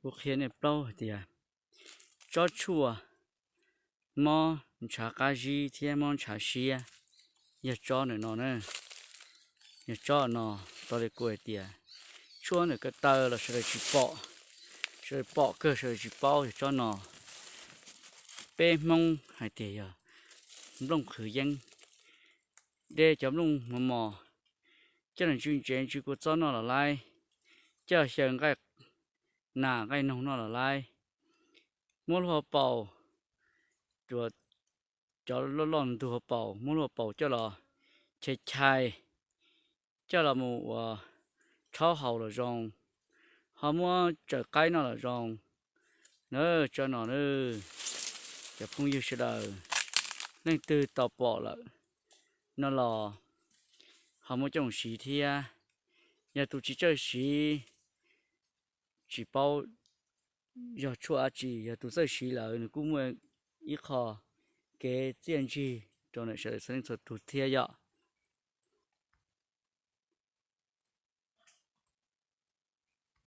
Kuv qhia nej paub hais tias tsob tshuaj mob ntshav qab zib thiab mob ntshav siab yog tsob ntawm no na. Yog tsob no, tau li kuv hais tias tshuaj ntawm ko taw los sawv daws tsis pom, sawv daws pom kawg sawv daws tsis paub yog tsob no. Peb Hmoob hais tias yog nplooj qhwv yeeb, de cov nplooj mos mos coj los ntsw ntsev ntsw kua txob noj los laib, coj xyaw nqaij nas nqaij noog noj los laib, muab lub hauv paus, cov loj loj ntug hauv paus, muab lub hauv paus coj los chais chais, coj los mus ua rhaub haus los zoo, ho muab tsaws qaib noj los zoo na. Tsob no na, cov phooj ywg sawv daws, leej twg tau pom lawm no los ho muab coj mus siv thiab. Yog tus tsis txawj siv, tsis paub yog tshuaj dab tsi, yog tus txawj siv lawm nws kuj muaj ib qho kev txiaj ntsig rau ntawm sawv daws txhua leej txhua tus thiab yom.